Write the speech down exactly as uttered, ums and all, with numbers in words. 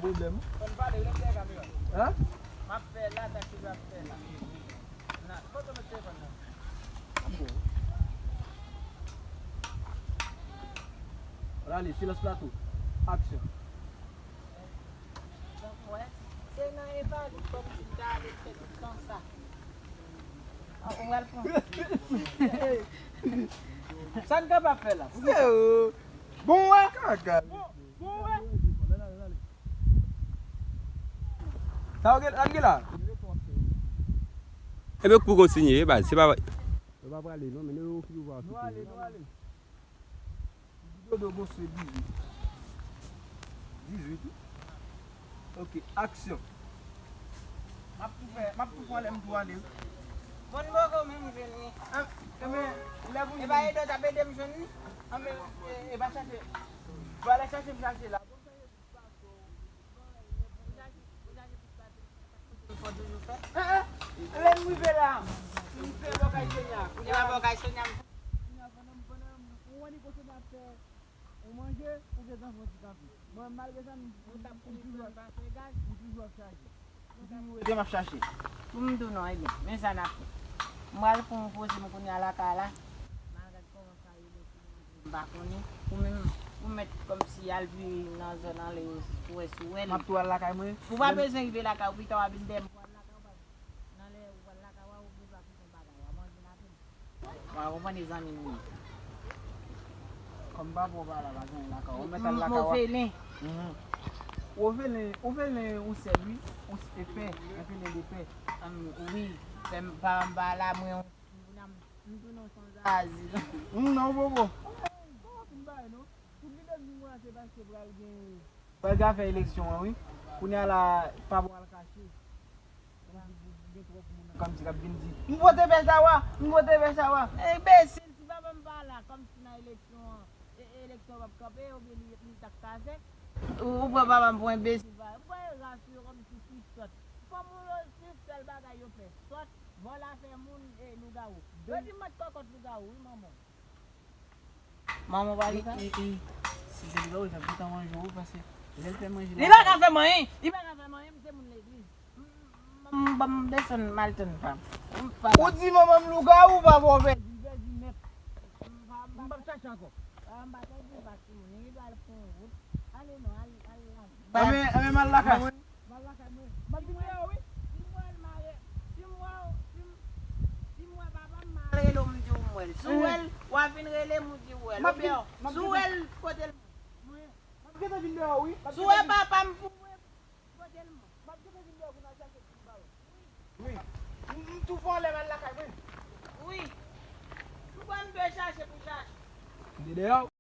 Pwoblèm. Fò n pale, lè m dèyè kamera. Hein? M ap fè la, sa ki ap fè la. Nan, kote w met telefòn nan? Rale, silans plato. Aksyon. Donk, wè, se nan envalid kòmsi m ta ale fè tout tan sa. Ah, ou pral pran. Sa n kapab fè la? Pou kisa? Bon, wè. Kaka. Bon, bon, wè. Sa w gen, sa n gen la? Ebyen, pou kontinye, baz, se pa. Yo pa prale, non, men nou okipe pou okipe. Nou ale, nou ale. Dodo gon sou dizuit. Dizuit, wi. Ok, aksyon. M ap tou fè, m ap tou fè anlè m tou ale. Bon, m poko menm jwenn li. Ah, ebyen, lè pou e pa Edo t ap ede m jwenn li. Ah, men, e, e pa chache. Bon, ale chache m chache la. Fò toujou fè. Ah, ah. Lè m rive la, m fè bòkay Sonia. Kounye a bòkay Sonia m fè. Kounye a pandan m, pandan m, ou wè ni kote m ap fè, ou manje, ou gen zanfan ti kafe. Mwen, malgre sa, m, m, m toujou ap, m toujou ap chaje. M toujou rete, m ap chache. Pou m di w non, ebyen, men sa n ap fè. M pral pran yon poze m kounye a lakay la. M al gad kòman sa ye. M pa konnen. Ou menm, ou mèt kòmsi al vire nan zòn anlè yo pou wè si w wè l. M ap tou al lakay mwen. Ou pa bezwen rive lakay ou, pita w ap vin dèyè m pou al lakay ou, paske nan lè ou pral lakay ou a, ou bezwen achte yon bagay, w a manje lapenn. W a konprann, e zanmi m ye. Kòm papa w pa la, pa gen lakay ou, ou mèt al lakay ou a. Ovelen. Mhm. Ovelen, Ovelen yon sèl, wi. Yon s-, e pè, yon pelen de pè. Wi, pè m, papa m pa la, mwen, yon M tounen yon sanzazi. M nan poko. Kòman fin bay non? Tout lide m vin wè se paske pral gen. Pral gen afè eleksyon an, wi. Kounye a la, pa pral kache. Kòmsi gen twòp moun kòmsi k ap vin di, "M vote Pè Sawa! M vote Pè Sawa!" Enbesil, si papa m pa la, kòmsi nan eleksyon an, e, e, eleksyon p ap kanpe, oubyen li, li t ap ka fèt. Ou, ou pran papa m pou enbesil, pa. M kwè yo rasire kòmsi pi sòt. Fanm ou yo, se sèl bagay yo fè, sòt. Vòlè afè moun, e, lougawou. Yo di m mèt kòkòt lougawou, wi, manman. Manman w pa gen sa? E, e, si se lougawou, l t ap gentan manje w, paske lè l fè manje. Li pa ka fè m anyen, li pa ka fè m anyen, m se moun legliz. M, m, m, ban m desann, m al tann pa m. M pa la. Ou di manman m lougawou, papa w pèdi, pèdi nèt. M pa, m pa, m p ap chache ankò. Ah, m pa pèdi, m pa timoun, li pral pran wout. Ale non, al, al la. Anben, anben, m al lakay mwen. M al lakay mwen. M ap vin dèyè w, wi. Si m wè l mare, si m wè w, si m, si m wè papa m, m al rele w, m di w m wè l. Si w wè l, w a vin rele m, ou di w wè l. M ap vin, m ap vin. Oubyen, si w wè l, kote l mwen. M ap gentan vin dèyè w, wi. Si w wè papa m, pou mwen, kote l mwen. M ap gentan vin dèyè w pou n al chache ti bawon. Wi. M, m tou fè anlè m al lakay mwen. Wi. M kwè m dwe chache pou chache. M te dèyè w.